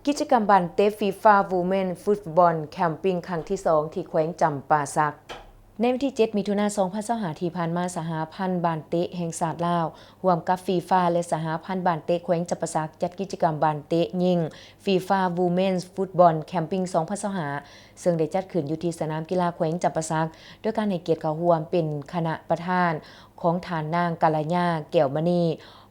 ກິດຈະກຳບານເຕະ FIFA Women Football Camping ຄັ້ງທີສອງ ທີ່ແຂວງຈຳປາສັກ. ໃນວັນທີເຈັດ ມິຖຸນາ ສອງພັນຊາວຫ້າ ທີ່ຜ່ານມາ, ສະຫະພັນບານເຕະແຫ່ງຊາດລາວ ຮ່ວມກັບ FIFA ແລະ ສະຫະພັນບານເຕະແຂວງຈຳປາສັກ ຈັດກິດຈະກຳບານເຕະຍິງ FIFA Women's Football Camping ສອງພັນຊາວຫ້າ ເຊິ່ງໄດ້ຈັດຂຶ້ນຢູ່ທີ່ສະໜາມກິລາແຂວງຈຳປາສັກ ໂດຍການໃຫ້ກຽດເຂົ້າຮ່ວມເປັນຄະນະປະທານຂອງທ່ານນາງ ກັນລະຍາ ແກ້ວມະນີ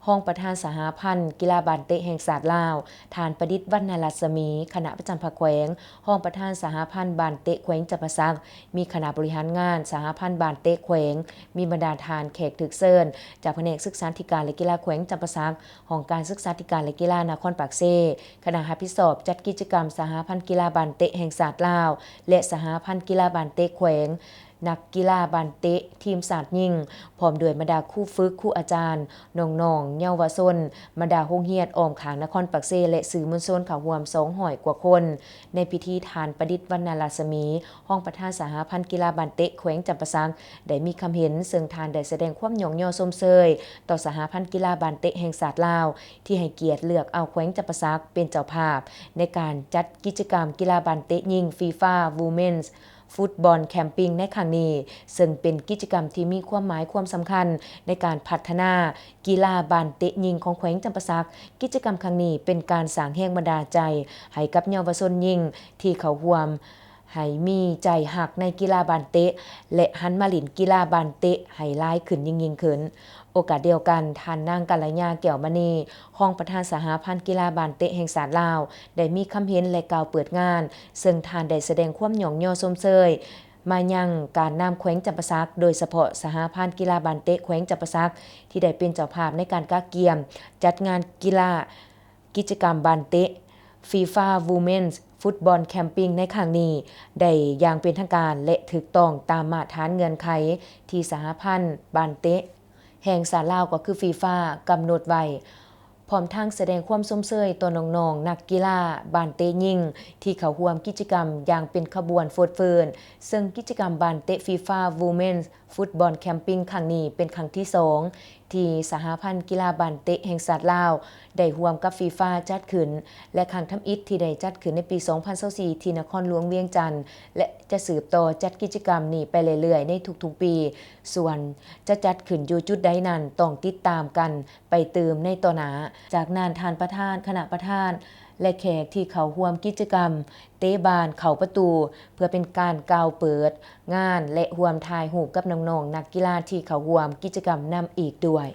ຮອງປະທານສະຫະພັນກິລາບານເຕະແຫ່ງຊາດລາວ, ທ່ານ ປະດິດ ວັນນະລັດສະໝີ ຄະນະປະຈຳພັກແຂວງ, ຮອງປະທານສະຫະພັນບານເຕະແຂວງຈຳປາສັກ, ມີຄະນະບໍລິຫານງານສະຫະພັນບານເຕະແຂວງ, ມີບັນດາທ່ານແຂກຖືກເຊີນຈາກພະແນກສຶກສາທິການ ແລະ ກິລາແຂວງຈຳປາສັກ, ຫ້ອງການສຶກສາທິການ ແລະ ກິລານະຄອນປາກເຊ, ຄະນະຮັບຜິດຊອບຈັດກິດຈະກຳສະຫະພັນກິລາບານເຕະແຫ່ງຊາດລາວ ແລະ ສະຫະພັນກິລາບານເຕະແຂວງ, ນັກກິລາບານເຕະທີມຊາດຍິງ ພ້ອມດ້ວຍບັນດາຄູຝຶກ, ຄູອາຈານ, ນ້ອງໆ ເຍົາວະຊົນ, ບັນດາໂຮງຮຽນອ້ອມຂ້າງນະຄອນປາກເຊ ແລະ ສື່ມວນຊົນເຂົ້າຮ່ວມສອງຮ້ອຍກວ່າຄົນ. ໃນພິທີ, ທ່ານ ປະດິດ ວັນນະລັດສະໝີ ຮອງປະທານສະຫະພັນກິລາບານເຕະແຂວງຈຳປາສັກ ໄດ້ມີຄຳເຫັນ, ເຊິ່ງທ່ານໄດ້ສະແດງຄວາມຍ້ອງຍໍຊົມເຊີຍຕໍ່ສະຫະພັນກິລາບານເຕະແຫ່ງຊາດລາວ ທີ່ໃຫ້ກຽດເລືອກເອົາແຂວງຈຳປາສັກເປັນເຈົ້າພາບໃນການຈັດກິດຈະກຳກິລາບານເຕະຍິງ FIFA Women's Football Camping ໃນຄັ້ງນີ້, ເຊິ່ງເປັນກິດຈະກຳທີ່ມີຄວາມໝາຍຄວາມສຳຄັນໃນການພັດທະນາກິລາບານເຕະຍິງຂອງແຂວງຈຳປາສັກ. ກິດຈະກຳຄັ້ງນີ້ເປັນການສ້າງແຮງບັນດາໃຈໃຫ້ກັບເຍົາວະຊົນຍິງທີ່ເຂົ້າຮ່ວມ ໃຫ້ມີໃຈຮັກໃນກິລາບານເຕະ ແລະ ຫັນມາຫຼິ້ນກິລາບານເຕະໃຫ້ຫຼາຍຂຶ້ນຍິ່ງໆຂຶ້ນ. ໂອກາດດຽວກັນ, ທ່ານນາງ ກັນລະຍາ ແກ້ວມະນີ ຮອງປະທານສະຫະພັນກິລາບານເຕະແຫ່ງຊາດລາວ ໄດ້ມີຄຳເຫັນ ແລະ ກ່າວເປີດງານ, ເຊິ່ງທ່ານໄດ້ສະແດງຄວາມຍ້ອງຍໍຊົມເຊີຍມາຍັງການນຳແຂວງຈຳປາສັກ, ໂດຍສະເພາະສະຫະພັນກິລາບານເຕະແຂວງຈຳປາສັກ ທີ່ໄດ້ເປັນເຈົ້າພາບໃນການກະກຽມຈັດງານກິລາ ກິດຈະກຳບານເຕະ FIFA Women's Football Camping ໃນຄັ້ງນີ້ ໄດ້ຢ່າງເປັນທາງການ ແລະ ຖືກຕ້ອງຕາມມາດຖານເງື່ອນໄຂທີ່ສະຫະພັນບານເຕະແຫ່ງຊາດລາວ ກໍຄື FIFA ກຳນົດໄວ້, ພ້ອມທັງສະແດງຄວາມຊົມເຊີຍຕໍ່ນ້ອງໆນັກກິລາບານເຕະຍິງທີ່ເຂົ້າຮ່ວມກິດຈະກຳຢ່າງເປັນຂະບວນຟົດເຟີນ, ເຊິ່ງກິດຈະກຳບານເຕະ FIFA Women's Football Camping ຄັ້ງນີ້ເປັນຄັ້ງທີສອງ ທີ່ສະຫະພັນກິລາບານເຕະແຫ່ງຊາດລາວ ໄດ້ຮ່ວມກັບ FIFA ຈັດຂຶ້ນ ແລະ ຄັ້ງທຳອິດທີ່ໄດ້ຈັດຂຶ້ນໃນປີສອງພັນຊາວສີ່ ທີ່ນະຄອນຫຼວງວຽງຈັນ ແລະ ຈະສືບຕໍ່ຈັດກິດຈະກຳນີ້ໄປເລື້ອຍໆໃນທຸກໆປີ. ສ່ວນຈະຈັດຂຶ້ນຢູ່ຈຸດໃດນັ້ນ ຕ້ອງຕິດຕາມກັນໄປຕື່ມໃນຕໍ່ໜ້າ. ຈາກນັ້ນ, ທ່ານປະທານ, ຄະນະປະທານ ແລະ ແຂກທີ່ເຂົ້າຮ່ວມກິດຈະກຳ ເຕະບານເຂົ້າປະຕູ ເພື່ອເປັນການກ່າວເປີດງານ ແລະ ຮ່ວມຖ່າຍຮູບກັບນ້ອງໆນັກກິລາທີ່ເຂົ້າຮ່ວມກິດຈະກຳນຳອີກດ້ວຍ.